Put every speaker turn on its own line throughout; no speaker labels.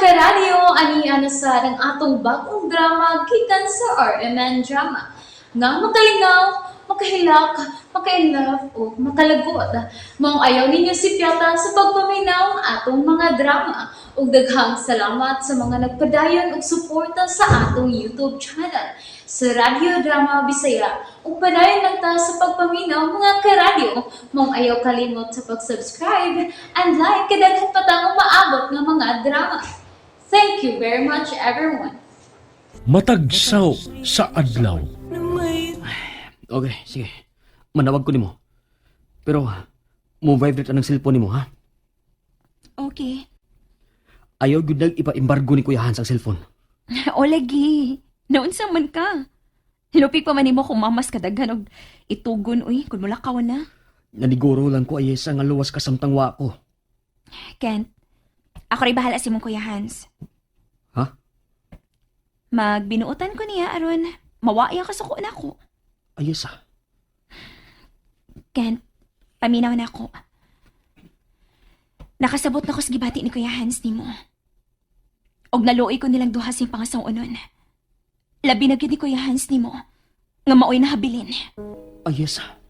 Karadyo, ani na sa ang atong bagong drama gikan sa RMN Drama. Nga makalingaw, makahilak, maka-inlove o makalagot. Maong ayaw ninyo sipyata sa pagpaminaw ang atong mga drama. Ug daghang salamat sa mga nagpadayon og suporta sa atong YouTube channel sa Radyo Drama Bisaya. Ug padayon lang ta sa pagpaminaw, mga karadyo. Maong ayaw kalimot sa pag-subscribe and like kay daghan pa tang umaabot nga mga drama. Thank you very much, everyone.
Matagsaw sa adlaw.
Okay, sige. Manawag ko nimo. Pero mo vibrate anang cellphone nimo, ha?
Okay.
Ayaw gyud nag ipa-embargo ni Kuya Hans ang cellphone.
O lagi. Naunsa man ka. Lupig pa man nimo kung mamas kadaghan og itugon uy kun mulakaw na.
Naniguro lang ko, Ayesa, nga luwas ka samtang wa ko.
Kent, ako rin bahala si mong Kuya Hans.
Ha?
Magbinuotan ko niya aron mawaya ka suko na ako.
Ayesa,
Kent, paminaw na ako. Nakasabot na ko sa gibati ni Kuya Hans nimo. Og naluoy ko nilang duha sing pangasaw-onon. Labi na gyud ni Kuya Hans nimo nga maoy nahabilin.
Ayesa.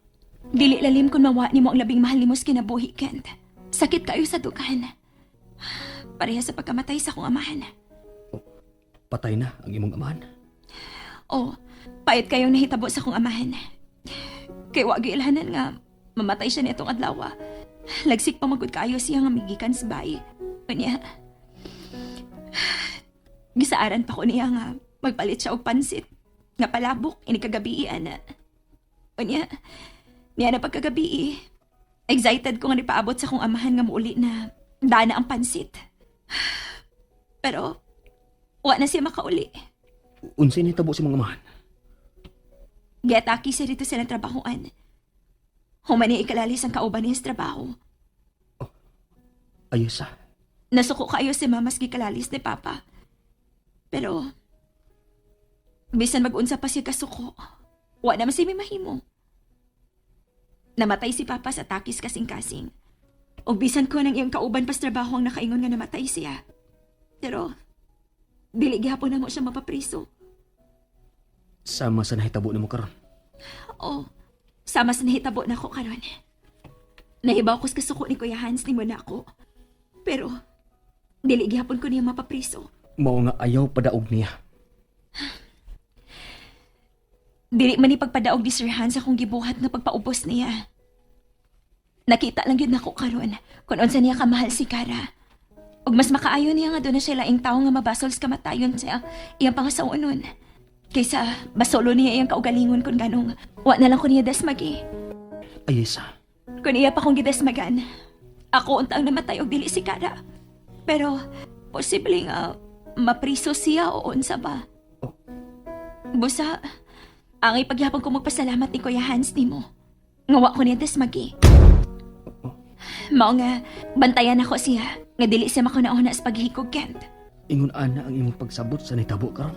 Dili lalim kung mawa nimo ang labing mahal nimo sa kinabuhi, Kent. Sakit kayo sa dughan. Pareha sa pagkamatay sa akong amahan.
Patay na ang imong amahan.
Oh, pait kayong nahitabo sa akong amahan. Kay wa giilhanan nga mamatay siya nitong adlaw. Lagsik pa magud kaayo siya nga migikan sa bayi. Unya. Gisaaran pa ko niya nga magpalit siya og pansit nga palabok ini kagabi ana. Unya. Niya na pagkagabi. Excited ko nga nipaabot sa akong amahan nga muuli na dana ang pansit. Pero wa na siya makauli.
Unsay nahitabo sa imong amahan?
Giatake siya dito sa trabahoan. Human niya ikalalis ang kauban niya sa trabaho.
Ayesa,
Nasuko kayo si Mama sa gikalalis ni Papa. Pero, bisan mag-unsa pa siya kasuko, wa naman siya may mahimo. Namatay si Papa sa takis kasing-kasing. O bisan ko ng iyang kauban pa sa trabaho ang nakaingon nga namatay siya. Pero, dili gihapon na mo siya mapapriso.
Sama sa nahitabo nimo karon.
Oo. Sama sa nahitabo na ako karon. Nahibaw ko sa kasuko ni Kuya Hans ni mo na ako. Pero, dili gihapon ko niya mapapriso.
Mao nga ayaw padaog niya.
Dili man ni pagpadaog ni Sir Hans akong gibuhat nga pagpaubos niya. Nakita lang yun nako karon kung unsa niya kamahal si Kara. Ug mas makaayo niya nga doon na siya laing tawo nga mabasol sa kamatayon sa iyang pangasawanon. Kaysa basolo niya iyang kaugalingon kung ganong wa na lang ko niya dasmagi.
Ayesa,
Kung iya pa kong gidasmagan, ako unta ang namatay og dili si Kara. Pero, posible nga mapriso siya o unsa ba.
Oh.
Busa, ang ipagyapon ko magpasalamat ni Kuya Hans nimo. Ngawa ko niya dasmagi. Mao nga, bantayan ako siya nga dili siya makunauna sa paghikog, Kent.
Ingon ana ang imong pagsabot sa nahitabo karon.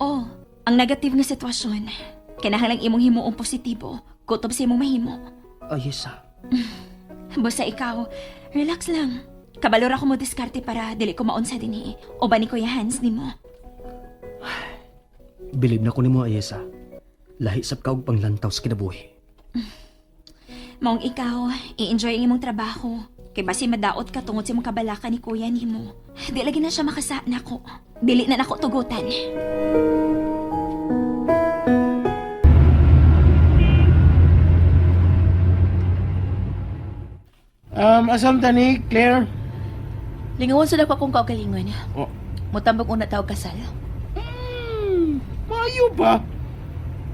Oh, ang negative nga sitwasyon, kinahanglang imong himuong positibo, kutob sa imong mahimo.
Ayesa,
Basta ikaw, relax lang. Kabalor ako mo diskarte para dili ko maunsa dinhi. O ba ni Kuya Hans nimo?
Bilib na ko nimo, Ayesa. Lahi sab ka og panglantaw sa kinabuhi.
Maong ikaw, i-enjoy ang imong trabaho. Kay basi madaot ka tungod sa imong kabalaka ni Kuya nimo. Di lagi na siya makasa nako. Dili na nako tugutan.
Asam tani, Claire?
Lingawan sa dako akong kaugalingon.
Oh.
Mutambag una tao kasal.
Maayo ba?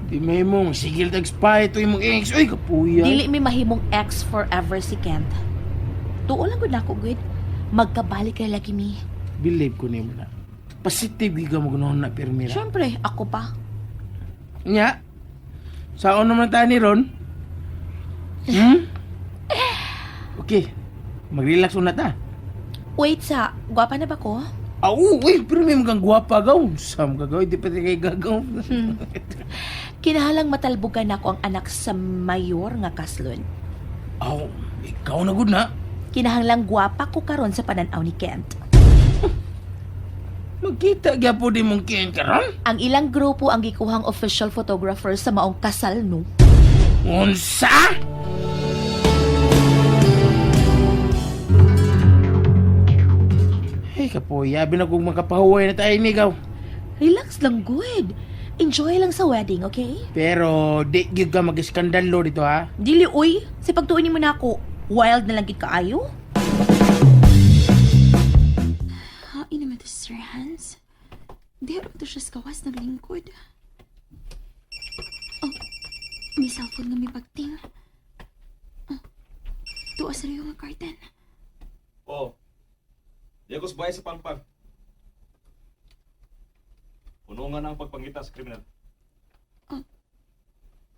Di may mong sigil tag spy ito imong ex. Uy, kapuya.
Dili mi mahimong ex forever si Kent. Tuo lang gud nako gud. Magkabalik ra lagi mi.
Believe ko nimo na. Positive gyud ka mo ganoon na pirmira.
Syempre, ako pa.
Nya. Saon naman tayo ni Ron? Okay. Mag-relax una ta.
Wait sa, gwapa na ba ko?
Ah, uy, pero may mga gwapa gaw. Sam gagaw, di pa kay gagaw.
Kinahalang matalbugan nako ang anak sa mayor nga kaslon.
Aw, ikaw na gud na.
Kinahanglang gwapa ko karon sa pananaw ni Kent.
Magkita gyapon di mong kiyan karon?
Ang ilang grupo ang gikuhang official photographer sa maong kasal, no?
Unsa? Hey, kapoy, abi na kung makapahuway na tayo nigaw.
Relax lang, good. Enjoy lang sa wedding, okay?
Pero di gyud ka mag-iskandalo dito ha.
Dili, uy. Sa pagtuon mo na ako, wild na lang gid kaayo.
Hain naman to si Sir Hans. Di harap to siya sa kawas naglingkod. Oh, may cellphone nga may bagting. Oh, tuwa sa rin nga kartan.
Oh. Diagos bahay sa pangpang. Puno nga na ang pagpangita sa kriminal.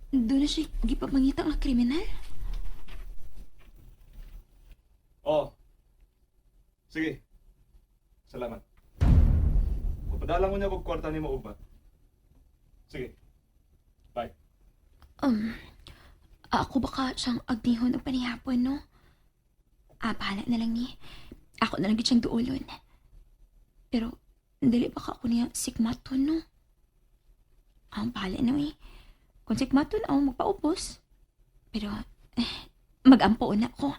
Doon na siya gipamangita nga kriminal.
Oh. Sige. Salamat. Papadala mo niya kog kwarta ni mo ugma. Sige. Bye.
Ako baka siyang agnihon og panihapon, no? Ah, bahala na lang ni. Ako na lang gid siyang duolon. Pero, dili baka ako niya sikmaton, no? Ah, bahala na, eh. Kung sikmaton, ako magpaubos. Pero, eh, magampo na ako.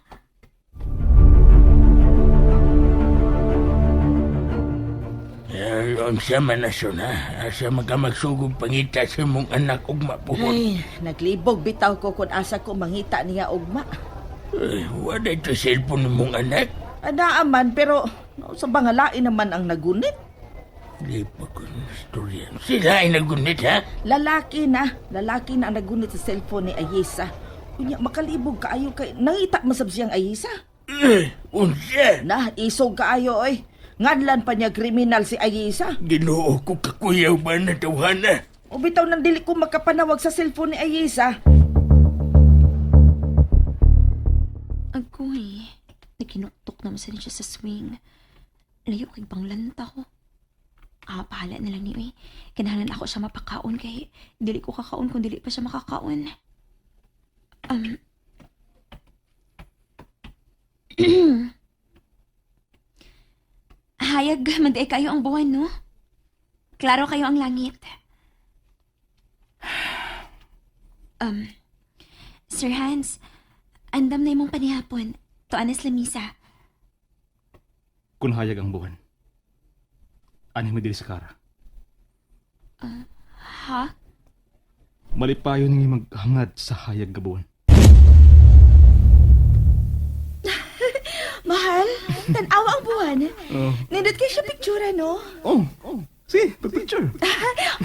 Eh, unsa man na siya na. Asa magkamagsugong pangita sa mong anak ug mapuhon.
Ay, naglibog bitaw ko kung asa ko mangita niya ugma.
Eh, wala ito cellphone ng mong anak.
Anaa man, pero no, sa bangalain naman ang nagunit.
Di pa ko ng istorya. Sila ay nagunit ha?
Lalaki na, lalaki na ang nagunit sa cellphone ni Ayesa. Unya, makalibog kaayo kay nangita masab siyang Ayesa.
Eh, unsa?
Na, isog kaayo oy. Ngadlan pa niya kriminal si Ayesa.
Ginoo ko kakuyaw ba na tawhana?
O bitaw nang dili ko makapanawag sa cellphone ni Ayesa.
Agoy, nagkinuktok naman sa siya sa swing. Layo kay banglanta ko. Ah, bahala na lang ni Uy. Kinahanglan ako siya mapakaon kay dili ko kakaon kung dili pa siya makakaon. Hayag, manday kayo ang buwan, no? Klaro kayo ang langit. Sir Hans, andam na imong panihapon. Tuan as lamisa.
Kun hayag ang buwan. Ani mo diri sa kara.
Ha?
Malipayon nga maghangad sa hayag nga buwan.
Mahal, tanawa ang buwan.
Oh.
Nindot kay siya picture, no?
Oh, oh. Sige, pag-picture.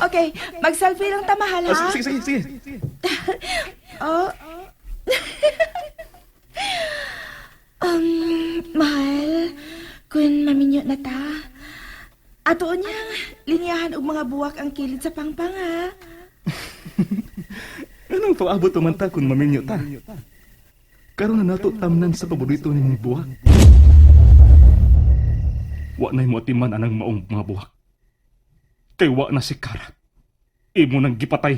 Okay, mag-selfie lang ta, mahal,
Ah, sige, sige, sige. sige.
Oh. Mahal, kun maminyo na ta. Ato niyang linyahan og mga buwak ang kilid sa pangpang, ha?
Anong paabot man ta kung maminyo ta? Karon na nato tamnan sa paborito ning buwak. Wa na'y moatiman anang maong mga buwak. Kay wa na si Kara. Imo nang gipatay.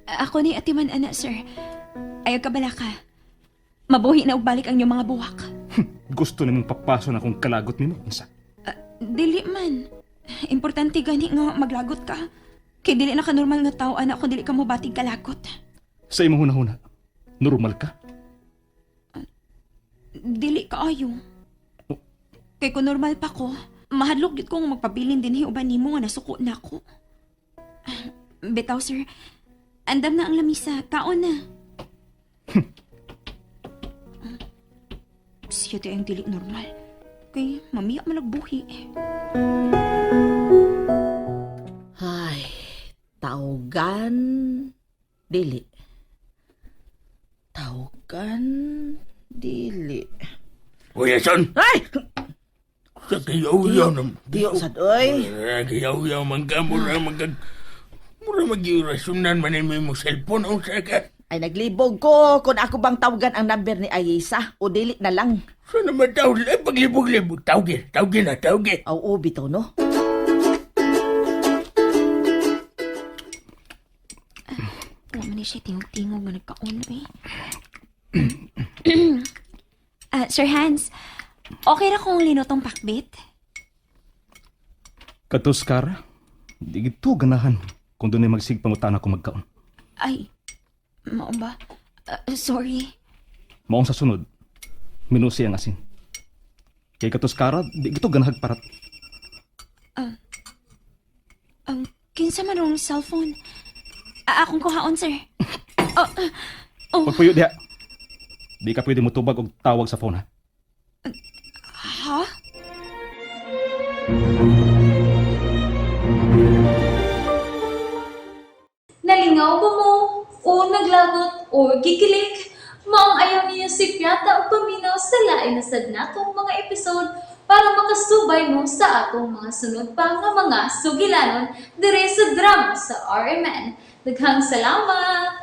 Ako ni Atiman ana, sir. Ayaw ka bala ka. Mabuhi na og balik ang inyong mga buwak.
Gusto nimong papaso na kung kalagot nimo unsa.
Dili man. Importante gani nga maglagot ka. Kay dili na ka normal nga tao ana kung dili ka mobatig kalagot.
Sa imong hunahuna, normal ka?
Dili ka ayo. Kay kung normal pa ko, mahadlok gid ko nga magpabilin dinhi uban nimo nga nasuko na ako. Bitaw sir, andam na ang lamisa, kaon na. Siya di ang dili normal. Kay mamiya man nagbuhi.
Ay, tawgan dili. Tawgan dili.
Uy, son!
Ay!
Sa kayaw-yaw na...
Tiyo sad oy.
Kayaw-yaw man ka, mura magkag... Mura mag-irasunan man mo cellphone, unsa ka?
Ay naglibog ko kung ako bang tawagan ang number ni Ayesa o dili na lang.
Sa naman tawag, eh, paglibog-libog, tawag tawag na, tawag.
Aw, oh, bitaw no.
Wala man ni siya tingog-tingog nga nagkaon eh. Ah, Sir Hans, okay ra kung linutong pakbit?
Katos Kara, di gito ganahan kung doon ay magsigpangutana ko magkaon.
Ay, mao ba? Sorry.
Maong sa sunod, minusi ang asin. Kay katos Kara, di gito ganahag parat.
Kinsa man rong cellphone? Akong kuhaon, sir. Oh, oh,
Pagpuyo diha. Di ka pwede mutubag og tawag sa phone ha.
ha?
Nalingaw ba mo? O naglagot o gikilig? Maong ayaw niya si Piata og paminaw sa lain na sad natong mga episode para makasubay mo sa atong mga sunod pa nga mga sugilanon dire sa drama sa RMN. Daghang salamat!